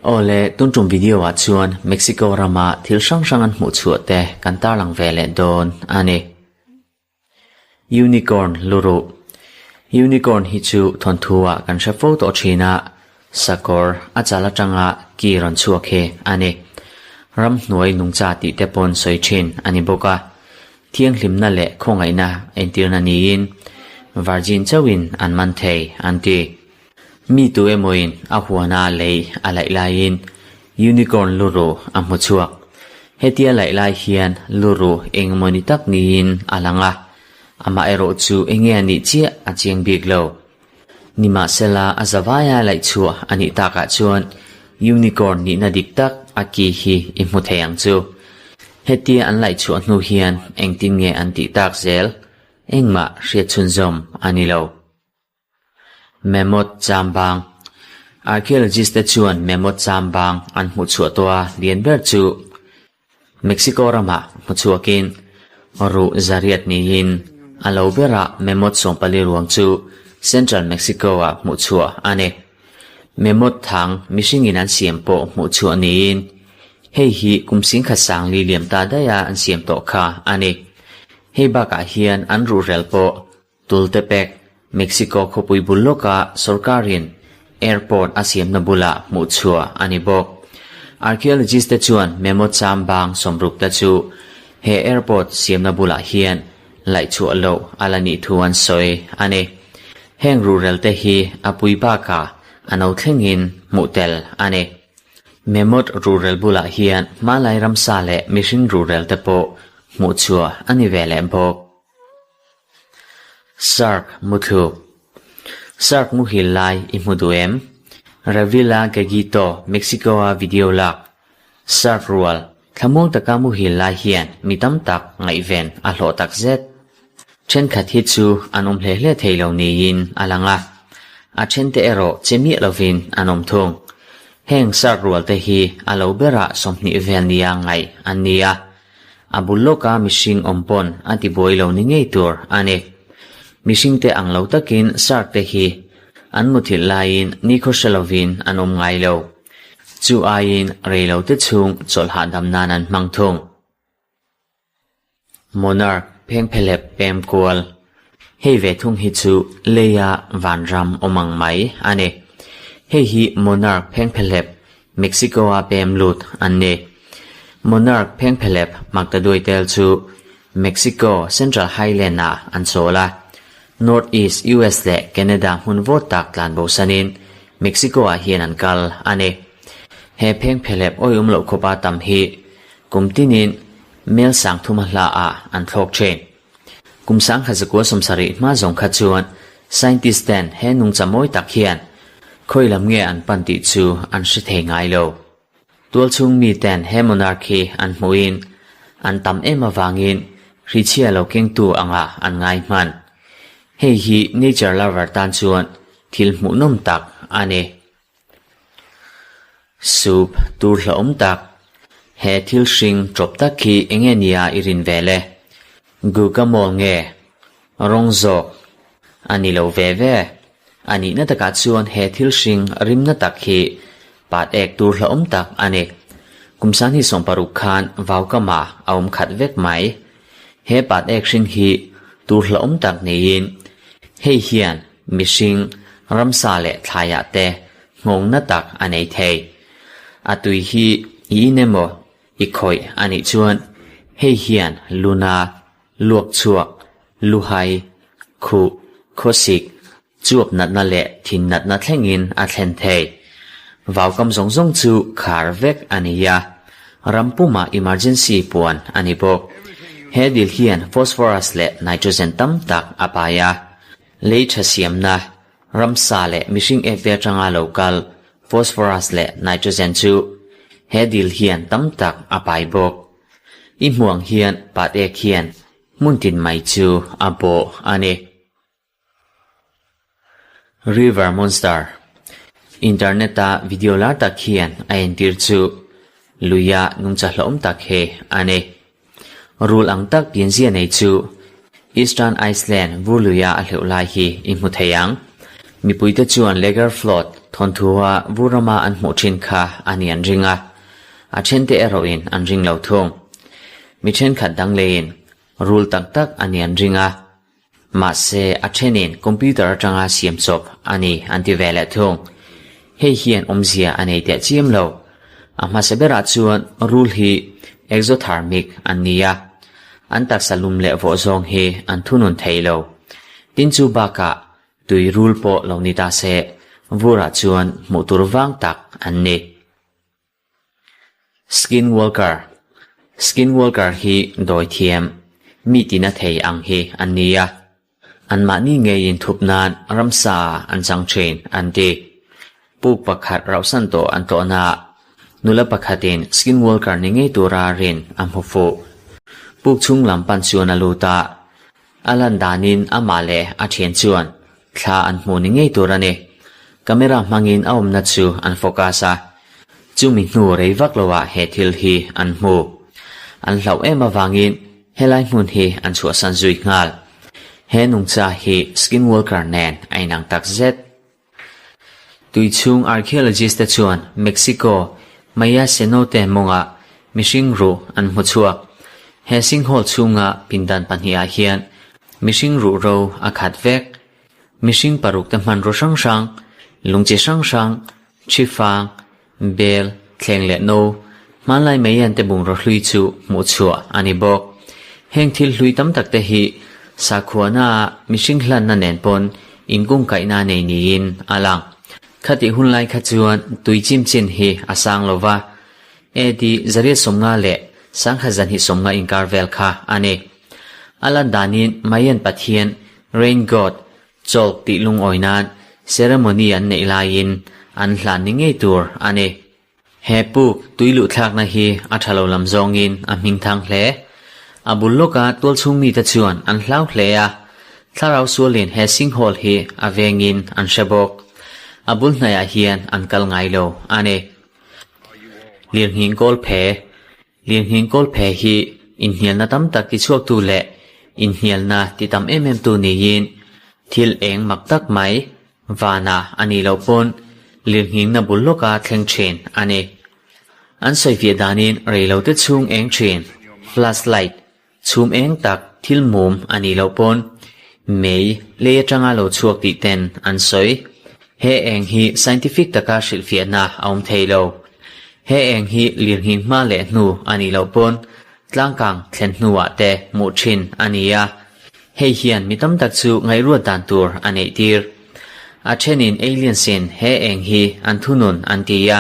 Awle, tun tum video ah chuan Mexico rama thil hrang hrang an hmuh chhuah te kan tarlang ve leh dawn a ni. Unicorn luruh Unicorn hi chu thawnthu ah kan hre fo tawh thin a, sakawr a chal atanga ki rawn chhuak hi a ni. Ramhnuai nungcha tih te pawn sawi thin a ni bawk a. Thianghlimna leh khawngaihna entirna niin Virgin chauhin an man thei an ti. Mi tu emawin a huana lei a laih laiin Unicorn luruh a hmu chhuak. Hetia laih lai hian luruh engmawni tak niin a lang a, amaherawh chu enge a nih chiah a chiang bik lo. Nimahsela a zavaia laih chhuah a nih takah chuan Unicorn nihna dik tak a ki hi i hmu thei ang chu. Hetia an laih chhuah hnu hian engtin nge an tih tak zel? Engmah hriat chhunzawm a ni lo. Mammoth chambang Archaeologist te chuan mammoth chambang an hmuh chhuah tawh a, lian ber chu Mexico ramah hmu chhuakin ruh zariat niin a lo berah mammoth 14 ruang chu Central Mexico-ah hmuh chhuah a ni. Mammoth thang mihringin an siam pawh hmuh chhuah niin hei hi kum singkhat sangli liam ta daiha an siam tawh kha a ni. Hei bakah hian an ruhrel pawh Tultepec, Mexico khawpui bul lawka sorkarin airport a siamna bulah hmuh chhuah a ni bawk. Archaeologist te chuan mammoth chambang 60 te chu he airport siamna bulah hian laih chhuah loh a la nih thu an sawi a ni. Heng ruhrel te hi a pui bakah a no thlengin hmuh tel a ni. Mammoth ruhrel bulah hian hmalai ramsa leh mihring ruhrel te pawh hmuh chhuah a ni ve leh bawk. Shark muthluk Shark muhil lai i hmu duh em? Revilla Gagito, Mexico-a video lak Shark rual thlamuang taka muhil lai hian mi tam tak ngaihven a hlawh tak zet. Thenkhat hi chu an awm hle hle thei lo niin a lang a, a thente erawh che miah lovin an awm thung. Heng shark rual te hi a lo berah 20 vel nia ngaih an ni a. A bul lawka mihring awm pawn a ti buai lo ni ngei tur a ni. Mihring te ang lo takin shark te hi an muthilh laiin nikhaw hre lovin an awm ngai lo. Chu aiin rei lo te chhung chawlh hahdam nan an hmang thung. Monarch phengphelep pem kual Hei ve thung hi chu leia vanram awm ang mai a ni. Hei hi Monarch phengphelep Mexico-a pem lut an ni. Monarch phengphelep maktaduai tel chu Mexico Central Highland-ah an chawl a, North East US leh Canada hmun vawt tak tlan bosanin Mexico-ah hian an kal a ni. He phengphelep awiawm loh khawpa tam hi kum tinin mel 3000 hlaah an thlawk thin. Kum 1970 hma zawng kha chuan scientist ten he nungcha mawi tak hian khawi lam nge an pan tih chu an hre thei ngai lo. Tualchhung mi ten he monarch hi an hmuhin an tam em avangin hrichhia lo kengtu anga an ngai hman. Hei hi nature lover tan chuan thil hmuhnawm tak a ni. Soup tur hlauhawm tak. He thil hring tawp tak khi enge nia i rin ve le? Guacamole nge? Rawng zawk a ni lo ve ve. A nihna takah chuan he thil hring rimna tak hi pat ek tur hlauhawm tak a ni. Kum 2016 khan Vaukama a awm khat vek mai. He pat ek hring hi tur hlauhawm tak niin hei hian mihring, ramsa leh thlaiah te nghawngna tak a nei thei. A tui hi i in emaw i khawih a nih chuan hei hian luna, luak chhuak, luhai, khuh, khawsik, chuap natna leh thin natna thlengin a thlen thei. Vaukam zawng zawng chu khar vek a ni a, ram pumah emergency puan a ni bawk. He dil hian phosphorus leh nitrogen tam tak a pai a, lei tha siamna, ramsa leh mihring ek te atanga lo kal phosphorus leh nitrogen chu he dil hian tam tak a pai bawk. I hmuang hian pat ek hian hmun tin mai chu a bawh a ni. River Monster Internet-a video lar tak hian a entir chu luia nungcha hlauhawm tak hi a ni. Rul ang tak pianzia nei chu Eastern Iceland vur luia a hleuh lai hi i hmu thei ang. Mipuite chuan Lagerflot thawnthua vur rama an hmuh thin kha a ni an ring a, a thente erawhin an ring lo thung. Mi thenkhat dang leiin rul tak tak a ni an ring a, mahse a thenin computer atanga siam chawp a ni an ti ve leh thung. Hei hian awmzia a nei teh chiam lo. A hmasa berah chuan rul hi exothermic an ni a, an taksa lum leh vawh zawng hi an thunun thei lo. Tin chu bakah tui rul pawh lo ni ta se, vurah chuan hmuh tur vang tak an ni. Skinwalker Skinwalker hi dawi thiam, mi tina thei ang hi an ni a. Anmahni ngeiin thup nan ramsa an chang thin an ti. Puk pakhat rauhsan tawh an tlawhnaah nula pakhatin Skinwalker ni ngei tura rin a hmu fuh. Puk chhung lam pan chuan a lut a, a lan danin amah leh a thian chuan thla an hmuh ni ngei tur a ni. Camera hmangin a awmna chu an focus a, chumi hnu rei vak loah he thil hi an hmu. An hlauh em avangin Helai hmun hi an chhuahsan zui nghal. He nungcha hi Skinwalker nen a inang tak zet. Tui chhung archaeologist te chuan Mexico Maya Cenote mawngah mihring ruh an hmu chhuak. He sinkhole chhunga pindan pahnihah hian mihring ruh ro a khat vek. Mihring paruk te hmanraw hrang hrang, lungchi hrang hrang, Ṭhifang, bel, thleng leh no, hmanlai meian te bungraw hlui chu hmuh chhuah a ni bawk. Heng thil hlui tam tak te hi sakhuana ah mihring hlanna nen pawn inkungkaihna nei niin a lang. Khatih hunlai kha chuan tui chim chin hi a sang lo va, AD 150 leh 1150 inkar vel kha a ni. A lan danin Mayan pathian, Rain God, Chawlk tih lungawi nan ceremony an neih laiin an hlan ni ngei tur a ni. He puk tui luhthlakna hi a tha lo lam zawngin a hming thang hle. A bul lawka tualchhung mite chuan an hlau hle a, thlarau sualin he sinkhole hi a vengin an hre bawk. A bul hnaiah hian an kal ngai lo a ni. Lirnghing kawl phe Lirnghing kawlphe hi inhnialna tam tak tichhuaktu leh inhnialna ti tam em em tu niin thil eng mak tak mai vana a nih loh pawn lirnghingna bul lawka thleng thin a ni. An sawifiah danin reilote chhung eng thin, flashlight, chhum eng tak thil mum a nih loh pawn mei lei atanga lo chhuak tih ten an sawi. He eng hi scientific taka hrilhfiahna a awm thei lo. He eng hi lirnghing hma leh hnu a nih loh pawn tlangkang thlen hnuah te hmuh thin a ni a, hei hian mi tam tak chu ngaihruat dan tur a neih tir. A thenin aliens in he eng hi an thunun an ti a,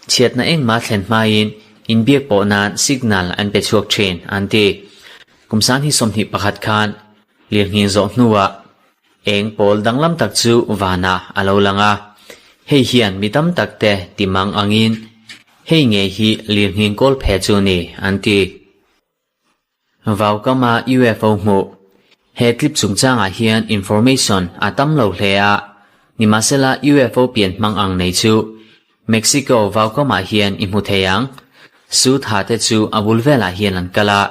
Chhiatna engmah thlen hmain inbiak pawh nan signal an pe chhuak thin, an ti. Kum 2021 khan lirnghing zawh hnuah eng pawl danglam tak chu vanah a lo lang a. Hei hian mi tam tak te ti mang angin hei ngei hi lirnghing kawl phe chu ni, an ti. Vaukama UFO hmuh. He clip chungchangah hian information a tam lo hle a, nimahsela UFO pian hmang ang nei chu Mexico vaukamah hian i hmu thei ang. Su tha te chu a bul velah hian an kal a,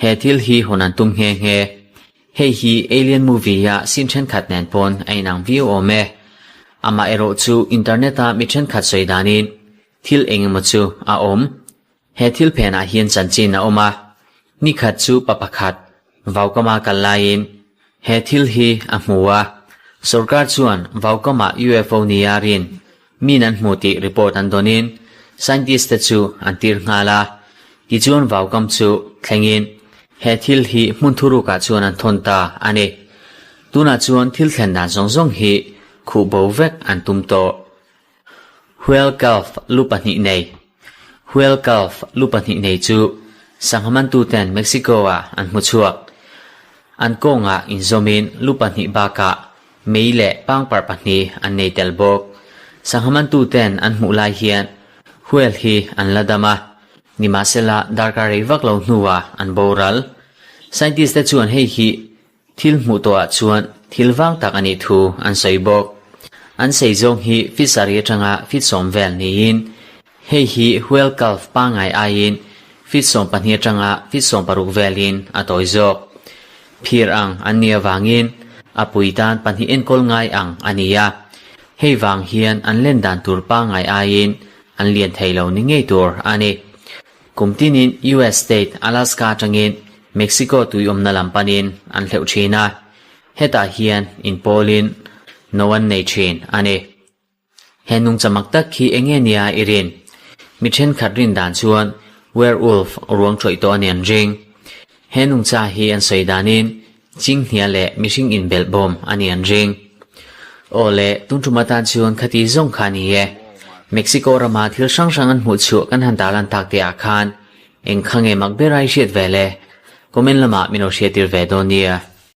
he thil hi hawn an tum nghe nghe. Hei hi Alien movie a scene thenkhat nen pawn a inang viau awm e. Amaherawh chu internet a mi thenkhat sawi danin thil engemaw chu a awm. He thil phenah hian chanchin a awm a, nikhat chu pa pakhat Vaukama kal laiin he thil hi a hmu a, sorkar chuan Vaukama UFO nia rin min an hmu tih report an dawnin scientist te chu an tir nghal a, tichuan Vaukam chu thlengin he thil hi hmun thurukah chuan an thawn ta a ni. Tunah chuan thil thlen dan zawng zawng hi khuh bo vek an tum tawh. Whale calf lu pahnih nei Whale calf lu pahnih nei chu sangha mantuten Mexico-ah an hmu chhuak. An kawngah inzawmin lu pahnih bakah mei leh pangparh pahnih an nei tel bawk. Sangha mantuten an hmuh lai hian whale hi an la dam a, nimahsela darkar rei vak lo hnuah an boral. Scientist te chuan hei hi Thil hmuh tawhah chuan thil vang tak a nih thu an sawi bawk. An sei zawng hi feet sarih atanga feet 10 vel niin, hei hi whale calf pangngai aiin feet 12 atanga feet 16 velin a tawi zawk. Phir ang an nih avangin A pui tan pahnih enkawl ngai ang a ni a. Hei vang hian an len dan tur pangngai aiin an lian thei lo ni ngei tur a ni. Kum tinin US state Alaska atangin Mexico tui awmna lam panin an hleuh thin a. Hetah hian inpawlin no an nei thin a ni. He nungchamak tak hi eng nge nia i rin? Mi thenkhat rin dan chuan werewolf ruang ṭawih tawh a ni an ring. He nungcha hi an sawi danin chinghnia leh mihring inbelh bawm a ni an ring. Aw le, tun ṭum atan chuan khati zawng kha a ni e. Mexico rama thil hrang hrang an hmuh chhuah kan han tarlan tak te ah khan eng kha nge mak ber a i hriat ve le? Comment lamah min lo hriattir ve dawn nia.